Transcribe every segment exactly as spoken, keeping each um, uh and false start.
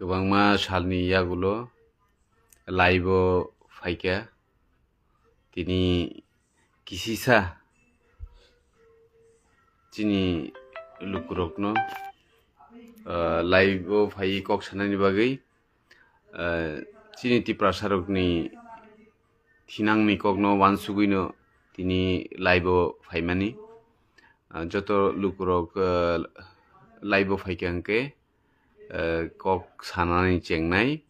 Kwbangma salni yagulo live-o phaikha. Tini kisisa chini lukurokno, ah, live-o phaiwi kok sanani bagwi, ah, chini Tiprasarokni thinangni kokno uansugwino tini live-o phaimani. Ah, joto lukurok, ah, live-o phaikha hwnkhe, ah, kok sanani chengnai.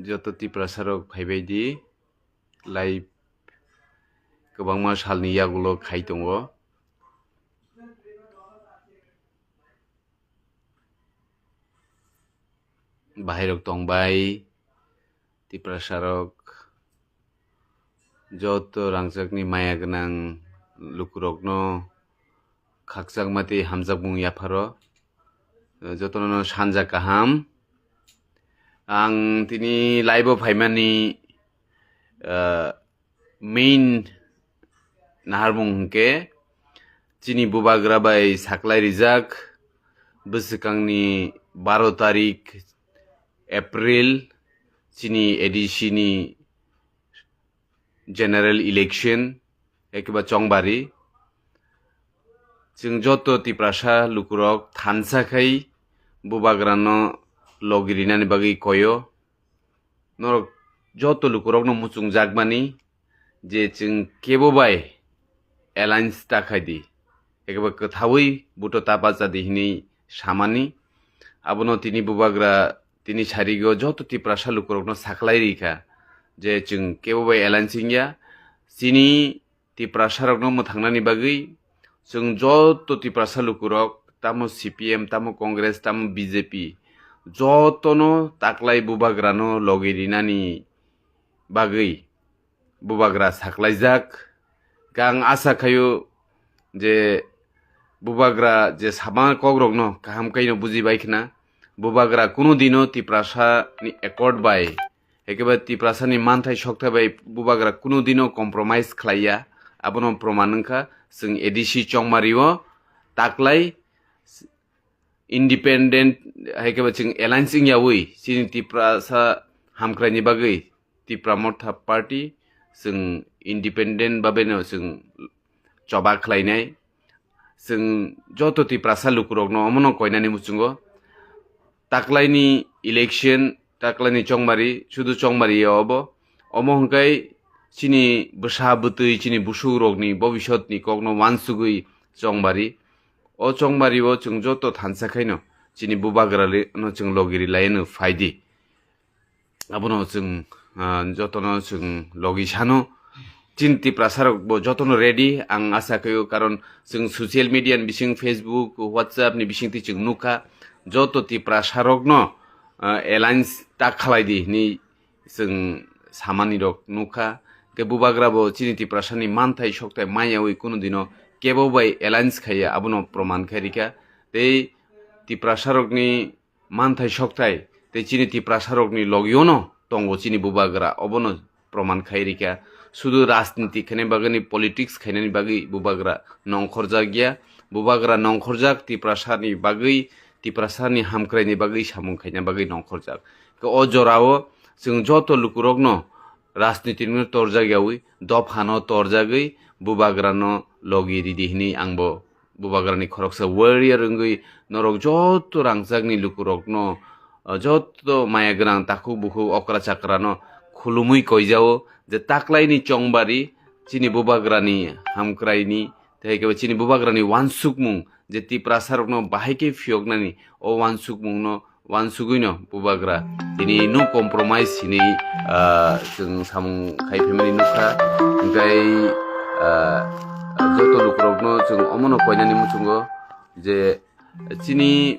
Joto Tiprasarok phaibai di, live kwbangma salni yagulo khai tongo. Bahairok tongbai, Tiprasarok, joto rangchakni maya gwnang lukurokno khakchangma tei hamjakmung yapharo, jotono sanja kaham. Ang tini live-o phaimani, ah, main naharmung hwnkhe chini bubagra bai saklai rijak bwswkangni baro tarik April chini A D C ni general election, ekeba chongbari. Chwng joto Tiprasa lukurok thansa khai bubagrano logi rinani bagwi koyo. Norok joto lukurokno muchungjakmani je chwng kebo bai alliance ta khai di, ekeba kwthaui buto ta bacha di hinwi samani. Abono tini bubagra tini sarigo joto Tiprasa lukurokno saklai rikha je chwng kebo bai alliance wngya. Chini Tiprasarokno mwthangnani bagwi chwng joto Tiprasa lukurok, tamo C P M, tamo Congress, tamo B J P, jotono taklai bubagrano logi rinani bagwi bubagra saklaijak. Khe ang asa khaio je bubagra je sama kokrokno kaham khaino bujibai khna, bubagra kunu dino Tiprasani accord bai, ekeba Tiprasani manthai sokthai bai bubagra kunu dino compromise khlaiya, abono proman wngkha. Chwng A D C chongmario taklai independent, hai khe ba chwng alliance wngyaui chini Tiprasa hamkraini bagwi Tipra Motha Party chwng independent babeno chwng choba khlainai. Chwng joto Tiprasa lukurokno omono koinani muchungo taklaini election, taklaini chongmari, sudu chongmari ya obo. Omo hwnkhe chini bwsa bwtwi, chini busukrokni bobisotni kokno uansugwi chongmari. O chongmario chwng joto thansa khaino chini bubagrano chwng logi rilaiano phaidi. Abono chwng, ah, jotono chwng logi sano. Chini Tiprasarok bo jotono ready, ang asa khaio, karon chwng social media ni bising, Facebook, WhatsApp ni bisingtwi chwng nukha, joto Tiprasarokno, ah, alliance ta khlai di hinwi chwng samani rok nukha. Khe bubagra bo chini Tiprasani manthai sokthai maiyaui kunu dino kebo bai alliance khaiya, abono proman khai rikha. Tei Tiprasarokni manthai sokthai tei chini Tiprasarokni logiono tongo chini bubagra, obono proman khai rikha. Sudu rajniti khaina bagwi, politics khainani bagwi bubagra nongkhorjak ya. Bubagra nongkhorjak Tiprasani bagwi, Tiprasani hamkraini bagwi samung khaina bagwi nongkhorjak. Khe o jorao chwng joto lukurokno rajnitino torjak yaui, dophano torjagwi bubagrano logi ridi hinwi ang bo bubagrani khoroksa warrior wngwi norok joto rangchakni lukurokno, ah, joto maya gwnang takhuk bukhuk okra chakrano khulumwi koijao je taklaini chongbari chini bubagrani hamkraini tei khe chini bubagrani uansukmung je Tiprasarokno bahai khe phiyoknani o uansukmungno uansugwino bubagra tini no compromise hinwi, ah, chwng samung khai phaimani nukha. Hwnkhe, ah, joto lukurokno chwng omono koinani muchungo je chini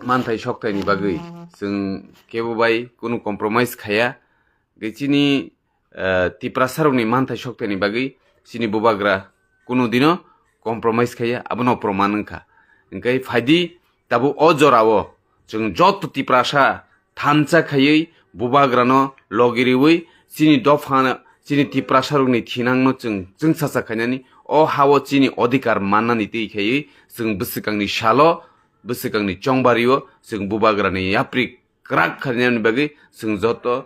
manthai soktaini bagwi chwng kebo bai kunu compromise khaiya. Hwnkhe chini, ah, Tiprasarokni manthai soktaini bagwi chini bubagra kunu dino compromise khaiya, abono proman wngkha. Hwnkhe phaidi tabuk o jorao chwng joto Tiprasa thansa khaiwi bubagrano logi riwi chini dopha, chini Tiprasarokni thinangno chwng chwngsacha khainani o hao chini odhikar mannani twi khaiwi chwng bwswkangni salo, bwswkangni chongbario chwng bubagrani yapri kwrak khainani bagwi chwng joto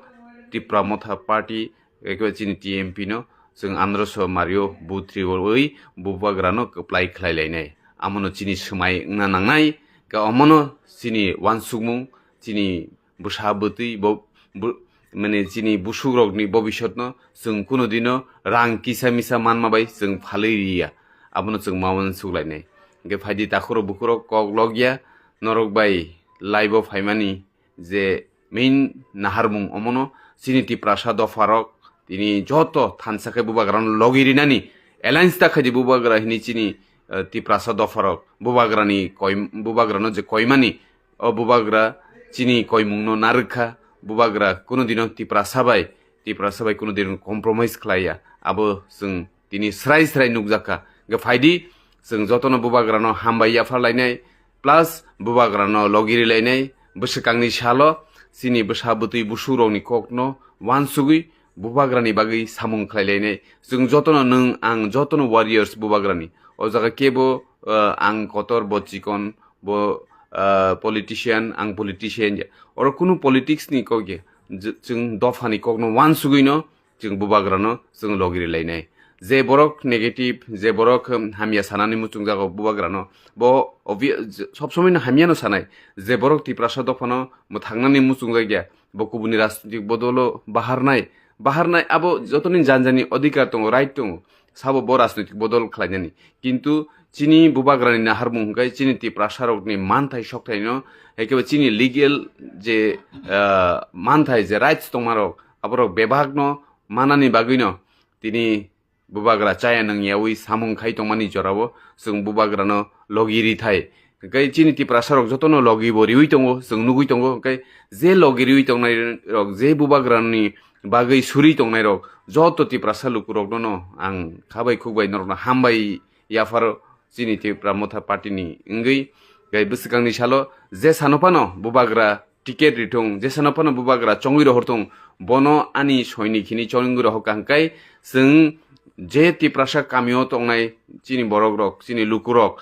Tipra Motha Party, ekeba chini T M P no chwng androso mario buthriwi bubagrano kwplai khlai lainai. Amono chini swmai wngna nangnai, ka omono chini uansukmung, chini bwsa bwtwi bo, bo, mane chini busukrokni bobisotno chwng kunu dino rang kisa misa manma bai chwng phalwi riya. Abono chwng ma uansuk lainai. Hwnkhe phaidi takhurok bukhurok kok logya norok bai live o phaimani je main naharmung omono chini Tiprasa dopharok tini joto thansa khe bubagrano logi rinani alliance ta khaidi bubagra hini chini, eh, Tiprasa dopharok bubagrani koi-, bubagrano je koimani o bubagra chini koimungno narwkha, bubagra kunu dino Tiprasa bai, Tiprasa bai kunu dino compromise khlaiya. Abo chwng tini srai srai nukjakha. Hwnkhe phaidi chwng jotono bubagrano hambai yapharlainai, plus bubagrano logirilainai, bwswkangni salo chini bwsa bwtwi busukrokni kokno uansugwi bubagrani bagwi samung khlailainai. Chwng jotono nwng ang jotono warriors bubagrani. O jaga kebo, eh, ang kotor, bo chikon, bo, eh, politician, ang politician ya. Oro kunu politics ni kok ya. J-, chwng dophani kokno uansugwino chwng bubagrano chwng logirilainai. Je borok negative, je borok, um, hamya sanani muchungjago bubagrano, bo obvi-, j-, sob somoino hamyano sanai. Je borok Tiprasa dophano mwthangnani muchungjak ya, bo kubuni rajnitik bodolo baharnai, baharnai abo jotoni janjani odhikar tongo, right tongo, sabo bo rajnitik bodol khlainani. Kintu chini bubagrani naharmung hwnkhe chini Tiprasarokni manthai sokthaino, ekebe chini legal je, ah, manthai je rights tongmarok, aborok bebakno manani bagwino tini bubagra chaya nangyawi samung khai tongmani jorao chwng bubagrano logi rithai. Hwnkhe chini Tiprasarok jotono logi bo riwi tongo, chwng nugwi tongo. Hwnkhe je logi riwi tongnai rok, je bubagrani bagwi suri tongnai rok, joto Tiprasa lukurokno no ang khabai khukbai norokno hambai yapharo chini Tipra Motha Party ni wngwi. Hwnkhe bwswkangni salo je sano phano bubagra ticket rithung, jesano phano bubagra chongwi rohorthung, bono ani soinik hini chongwi rohorkha hwnkhe chwng je Tiprasa kamio tongnai chini borokrok, chini lukurok,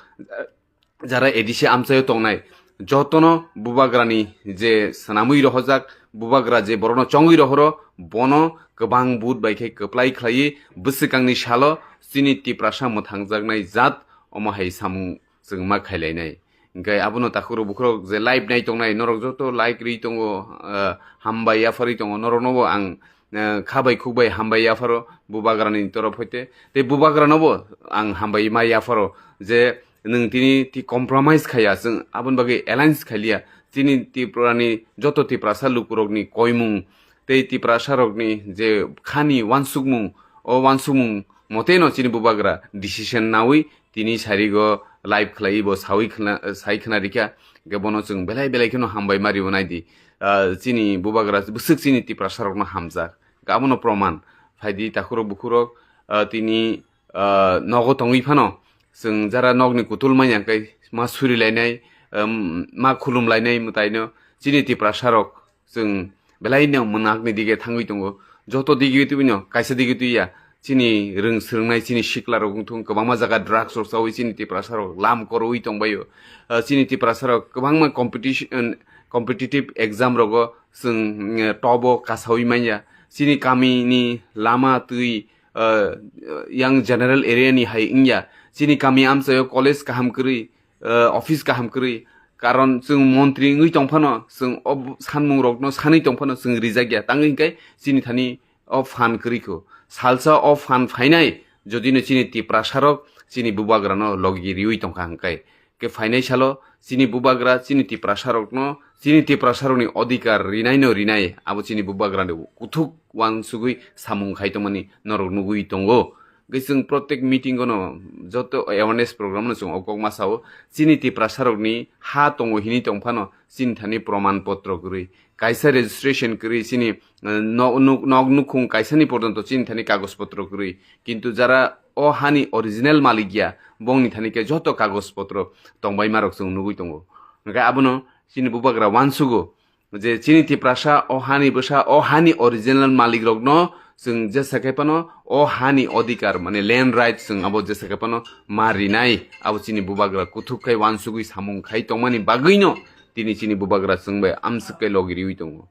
jara A D C amchaio tongnai, jotono bubagrani je swnamwi rohorjak, bubagra je borokno chongwi rohoro, bono kwbang vote bai khe kwplai khlaiwi bwswkangni salo chini Tiprasa mwthangjaknai jat omo hai samung chwng ma khailainai. Hwnkhe abono takhurok bukhurok je live nai tongnai, norok joto like ri tongo, ah, hambai yapharwi tongo, noroknobo ang, ah, khabai khukbai hambai yapharo bubagrani torof hoite. Tei bubagranobo ang hambai ma yapharo je nwng tini ti compromise khaiya, chwng aboni bagwi alliance khailiya. Chini Tripurani joto Tiprasa lukurokni koimung tei Tiprasarokni je khani uansukmung, o uansukmung moteno chini bubagra decision naui tini sarigo live khlai bo saui khna, sai khna rikha. Hwnkhe bono chwng belai belai kheno hambai ma rionai di. Ah, chini bubagra bwswk chini Tiprasarokno hamjak. Hwnkhe abono proman. Phaidi takhurok bukhurok, ah, tini, ah, nogo tongwi phano chwng jara nokni kutul manya hwnkhe ma surilainai, um, ma khulumlainai mwtaino chini Tiprasarok chwng belai no mwnakni dige thangwi tongo. Joto dige twi no kaisa dige twi ya. Chini rwng swrwngnai chini sikla rok wng thung kwbangma jaga drugs rok chawi chini Tiprasa rok lam korwi tongbaio. Ah, chini Tiprasa rok kwbangma competition, competitive exam rogo chwng, mm, top o kasawi manya. Chini kami ni lama twi, ah, yang general area ni hai wngya. Chini kami amchaio college kaham kwrwi, ah, office kaham kwrwi. Karon chwng montri wngwi tongphano, chwng o sanmung rokno sanwi tongphano chwng rijak ya. Tangwi hwnkhe chini thani o phan kwrwi kho. Salsa o phan phainai, jodino chini Tiprasarok chini bubagrano logi riwi tongkha hwnkhe. Khe phainai salo chini bubagra chini Tiprasarokno, chini Tiprasarokni odhikar rinaino rinai, abo chini bubagrani kuthuk uansugwi samung khai tongmani norok nugwi tongo. Hwnkhe chwng protek meeting-o no joto awareness program no chwng o kok ma sao, chini Tiprasarokni ha tongo hini tongphano chini thani proman potro kwrwi, kaisa registration kwrwi chini, eh, nok nuk, nok nukhung kaisani porjonto chini thani kagoj potro kwrwi, kintu jara o hani original malik ya, bongni thani khe joto kagoj potro tongbaima rok chwng nugwi tongo. Hwnkhe abono chini bubagra uansugo, je chini Tiprasa o hani bwsa, o hani original malik rokno Chwng jesa khe phano o hani odhikar, mane land right, chwng abo jesa khe phano ma rinai, abo chini bubagra kuthuk khai uansugwi samung khai tongmani bagwino tini chini bubagra chwng bai amswk khe logi riwi tongo.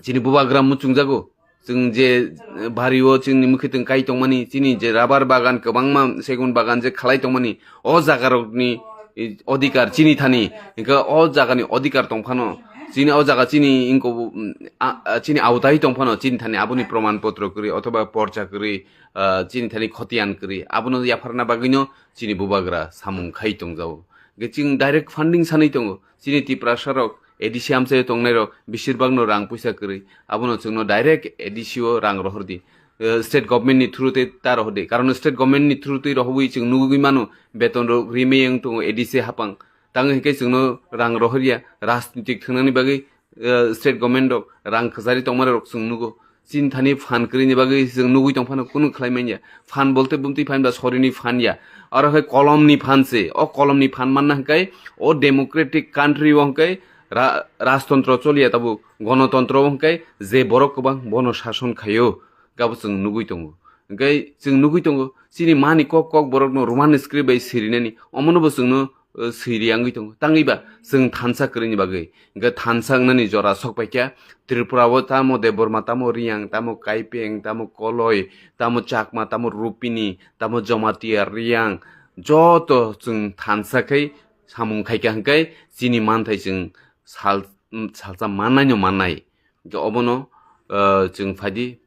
Chini bubagra muchungjago, chwng je, eh, bari o chini mwkhwtwng kai tongmani, chini je rabar bagan kwbangma, segun bagan je khalai tongmani, o jagarokni, eh, odhikar chini thani, hwnkhe o jagani odhikar tongphano, chini o jaga chini ingko, mm, a, a, chini awtai tongphano, chini thani aboni proman potro kwrwi othoba porcha kwrwi, ah, chini thani khotiyan kwrwi, abono yapharna bagwino chini bubagra samung khai tongjago. Hwnkhe chwng direct funding sanwi tongo, chini Tiprasarok A D C amchaio tongnairok besirbagno rang puisa kwrwi, abono chwngno direct A D C o rang rohordi. Eh, state government ni through tei ta rohordi. Karon state government ni through tei rohorwi chwng nugwi mano, beton rok rimwi wng tongo A D C hapang. Tang hwnkhe chwngno rang rohorya, rajnitik thwngnani bagwi, eh, state government rok rang kwchari tongmani rok chwng nugo. Chini thani phan kwrwini bagwi chwng nugwi tongphano kunu khlai manya. Phan bolte bumtwi phan ba sorini phan ya. Aro hai kolomni phan se. O kolomni phan manna hwnkhe o democratic country o hwnkhe ra-, rajtontro choliya tabuk. Gonotontro o hwnkhe je borok kwbang bono sason khaio. Gabo chwng nugwi tongo. Hwnkhe chwng nugwi tongo. Chini mani kok kok borokno Roman script bai sirinani. Omono bo chwngno eh, swi ri wngwi tongo. Tangwi ba chwng thansa kwrwini bagwi. Hwnkhe thansa wngnani jora sok paikha. Tripura o tamo Debbarma, tamo Riyang, tamo Kaipeng, tamo Koloi, tamo Chakma, tamo Rupini, tamo Jamatia, Riyang, joto chwng thansa khai samung khaikha hwnkhe chini manthai chwng sal-, salsa mannaino mannai. Hwnkhe obono, eh, chwng phaidi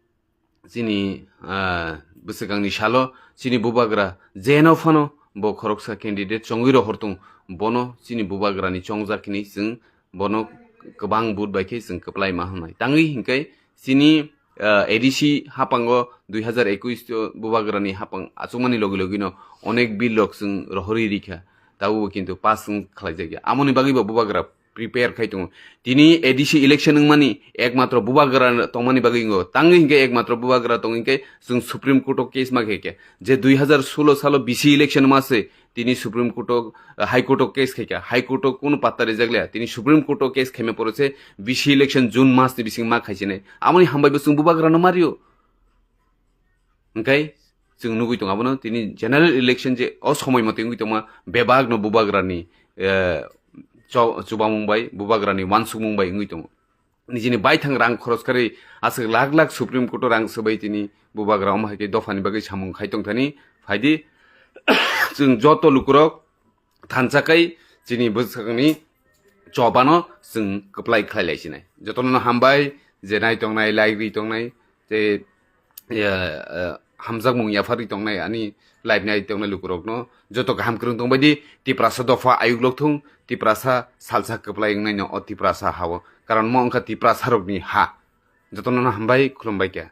chini, ah, bwswkangni salo chini bubagra jeno phano bo khoroksa candidate chongwi rohor tong, bono chini bubagrani chongjak hinwi chwng bono kwbang vote bai khe chwng kwplai ma hwnwi. Tangwi hinkhe chini, ah, A D C hapango dui hazar ekush o bubagrani hapang achukmani logi logino onek bill rok chwng rohorwi rikha, tabukbo kintu pass wng khlaijakya. Amoni bagwibo bubagra prepare khai tongo. Tini A D C election wngmani ekmatro bubagra tongmani bagwi wngo. Tangwi hinkhe ekmatro bubagra tong hinkhe chwng Supreme Court o case ma khe khe. Je dui hazar solo salo B C election ma se tini Supreme Court o, High Court o case khai kha. High Court o kunu patta rijak liya. Tini Supreme Court o case khaima poro se B C election June mas ni bising ma khaisinai. Amoni hambai bo chwng bubagra no mario. Hwnkhe chwng nugwi tongo abono tini general election je o somoi mote wngwi tongma bebak no bubagrani, eh, cho-, chubamung bai, bubagrani uansukmung bai wngwi tongo. Nijini baithang rang khoros kharwi aswk lakh lakh Supreme Court o rang swbai tini bubagra omo hai khe dophani bagwi samung khai tongthani phaidi chwng joto lukurok thansa khai chini bwsakni chobano chwng kwplai khlai lai sinai. Jotono hambai je nai tongnai, like ri tongnai, tei, eh, eh, hamjakmung yapharwi tongnai ani live nai tongnai lukurokno joto kaham kwrwng tongbaidi Tiprasa dopha ayuk lok thung, Tiprasa salsa kwplai wngnaino o Tiprasa hao. Karon mo wngkha Tiprasarokni ha. Jotono hambai, khulumbai khe.